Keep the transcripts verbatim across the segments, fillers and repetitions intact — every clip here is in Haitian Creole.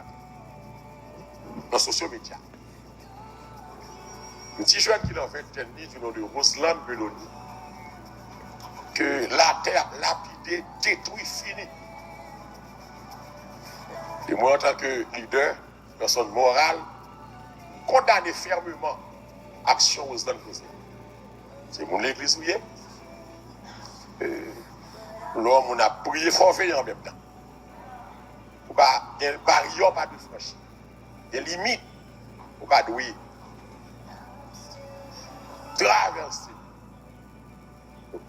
nan sosyo medya. Yon ti jèn ki nan ventèn li, di non de Roseland Melony, ke latè ap lapide, detwi, fini. E mwen, antanke lidè, pèsòn moral, kondane fèmeman aksyon Roseland poze. Se moun legliz ou ye? E, lè yon moun ap priye, fò w veye an menm tan. Ou pa gen baryè ou pa dwe franchi. Gen limit ou pa dwe travèse.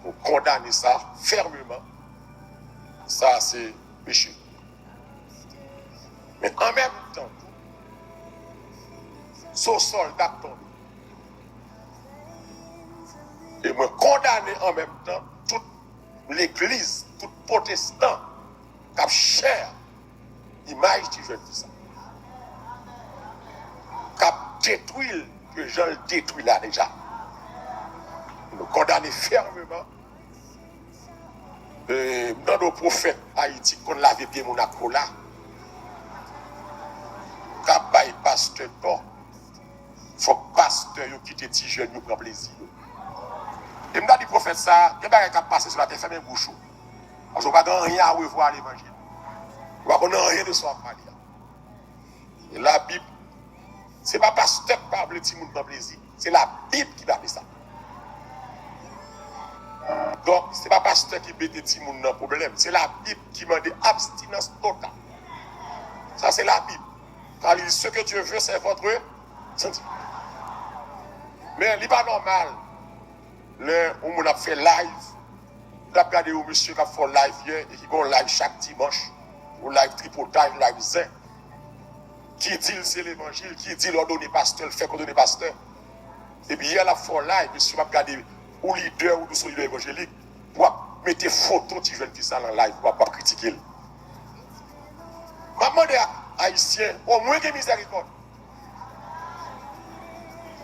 Nou kondane sa fèmeman. Sa se peche. Men an menm tan tou, se yon sòl k ap tonbe. E mwen kondane an menm tan tout legliz, tout pwotestan k ap chè imaj ti jèn fi sa, k ap detwi l ke jan l detwi la deja. Nou kondane fèmeman. E, m tande yon pwofèt Ayiti k konn lave pye moun ak kola, k ap bay pastè tò. Fòk pastè yo kite ti jèn yo pran plezi yo. E m ta di pwofèt sa, gen bagay k ap pase sou latè, fèmen bouch ou. Paske w pa gen anyen a revwa a levanjil. Ou pa konn anyen de sa w ap pale a. E Labib, se pa pastè k pa vle timoun pran plezi, se Labib ki pa vle sa. Donk, se pa pastè ki mete timoun nan pwoblèm, se Labib ki mande abstinans total. Sa se Labib. Car il dit, ce que Dieu veut, c'est votre santé. Men li pa nòmal lè yon moun ap fè live, ou t ap gade yon mesye k ap fè yon live yè e ki gen yon live chak dimanch, yon live tripotaj, yon live zen, ki di l se levanjil, ki di l òdone pastè, l fè k òdone pastè. Epi yè l ap fè yon live, mesye, m ap gade yon lidè, ou di w se yon lidè evanjelik, w ap mete foto ti jèn fi sa nan live, w ap, w ap kritike l. M ap mande a Ayisyen, omwen gen mizèrikòd.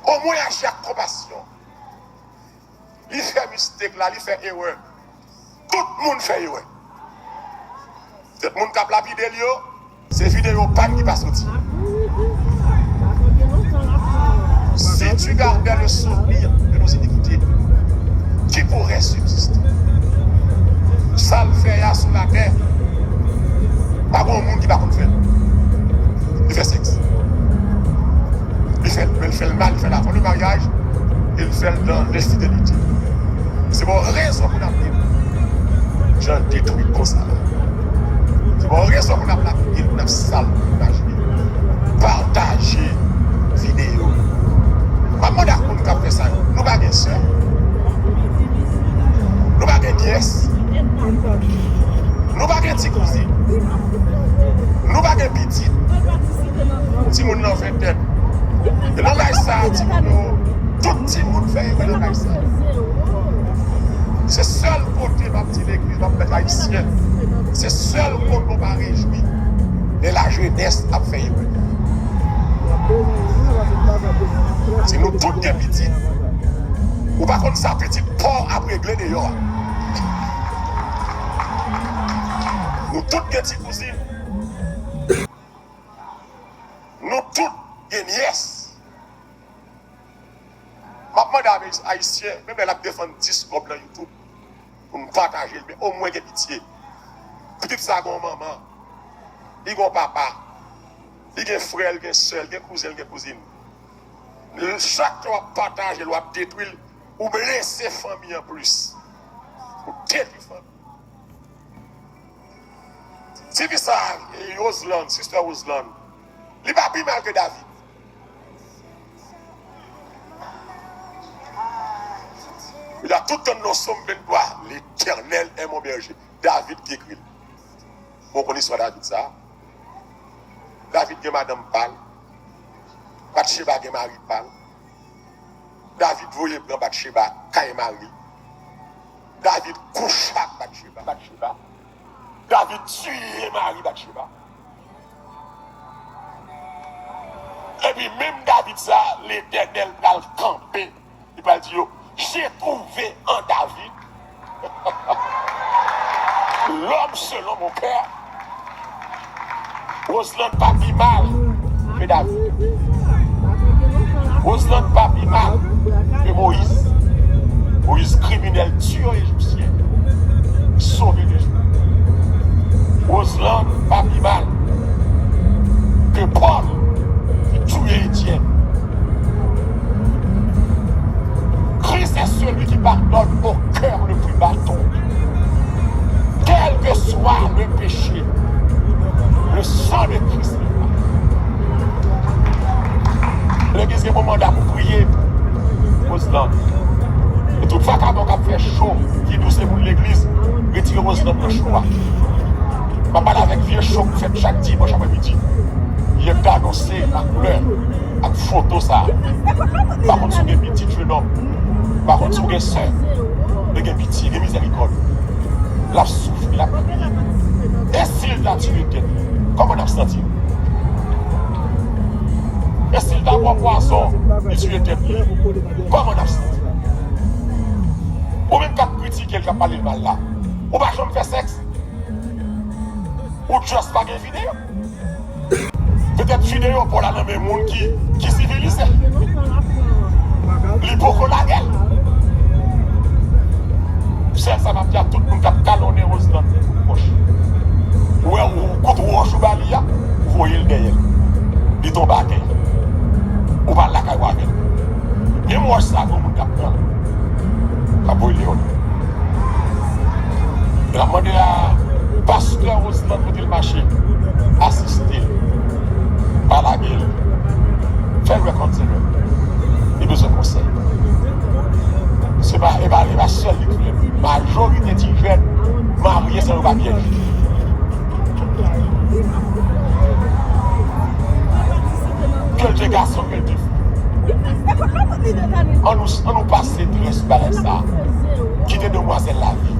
Omwen aji ak konpasyon. Li fè mistake la, li fè erè. Tout moun fè erè. Tout moun k ap lapide l yo, se videyo pa n ki pa soti. Si tu gardais le souvenir de nos iniquités, qui pourrait subsister? Sa l fè a sou latè, pa gen yon moun ki pa konn fè l. Li fè sèks. Li fè l, men l fè l mal, li fè l avan le maryaj, e l fè l nan lenfidelite. Se pa yon rezon pou n ap di jan l detwi konsa la. Se pa yon rezon pou n ap lapide l, pou n ap sal imaj li. Pataje videyo. M ap mande ak moun k ap fè sa yo, nou pa gen sè? Nou pa gen nyès? Nou pa gen ti kouzin? Nou pa gen pitit? Timoun nan ventèn. E nan laj sa a, timoun yo, tout timoun fè erè nan laj sa a. Se sèl kote m ap di legliz, m ap mèt ayisyen, se sèl kote nou pa rejwi lè lajenès ap fè erè. Si nou tout gen pitit, ou pa konn sa pitit pa w ap regle deyò a. Nou tout gen ti kouzin. Nou tout gen nyès. M ap mande a Ayisyen, menm lè l ap defann dis kòb nan YouTube, pou n pataje l, men omwen gen pitye. Pitit sa gen yon manman, li gen yon papa, li gen frè l, gen sè l, gen kouzen l, gen kouzin l. Chak lè w ap pataje l, w ap detwi l, ou blese fanmi an plis. Ou detwi fanmi. Ti fi sa, Roseland, sister Roseland, li pa pi mal ke David. Li la tout tan nan Sòm venntwa, L'Éternel est mon berger. David ki ekri l. Bon, w konn istwa David sa? David gen madanm pa l. Batcheba gen mari pa l. David voye pran Batcheba kay mari l. David kouche ak Batcheba. Batcheba. David tiye mari Batcheba. Epi menm David sa, Letènèl pral kanpe. Li pral di yo, j'ai trouvé en David l'homme selon mon cœur. Roseland pa pi mal ke David. Roseland pa pi mal ke Moyiz. Moyiz kriminèl, tiyo ejipsyen, sove de Roseland pa pi mal ke Pòl ki touye Etyèn. Christ est celui qui pardonne au cœur le plus bâton. Quel que soit le péché, le sang de Christ. Legliz gen bon manda pou priye pou Roseland. E tout vakabon k ap fè cho, ki di w se moun legliz, retire Roseland nan cho a. M ap pale avèk vye cho k fèt chak dimanch aprèmidi. Li anonse ak koulè, ak foto sa. Pa konn si w gen pitit, jenòm. Pa konn si w gen sè. Men gen pitye, gen mizèrikòd. L ap soufri, l ap kriye. E si l ta tiye tèt li, kòman n ap santi n? E si l ta bwè pwazon, li tiye tèt li, kòman n ap santi n? Ou menm k ap kritike l, k ap pale l mal la, ou pa janm fè sèks? Ou just pa gen videyo? Petèt videyo pa w la nan men moun ki, ki sivilize. Li poko lage l. Sèl sa m ap di a tout moun k ap kalonnen Roseland pwòch. Ou wè ou kout wòch ou ba li a, ou voye l dèyè l. Li tonbe atè. Ou pa al lakay ou avè l. Menm wòch sa, gen moun k ap pran l, k ap voye l deyò. L ap mande a pastè Roseland kote l mache, asiste l, pa lage l, fè l wè kòm se lè li bezwen konsèy. Se pa, e pa, e pa sèl li ki fè l. Majorite ti jèn marye san yo pa pyèj. Ke l te gason, ke l te fi. An nou, an nou pase strès bagay sa. Kite demwazèl la viv.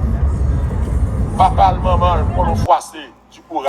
Papa l, manman l, konnen fwa se di kouraj.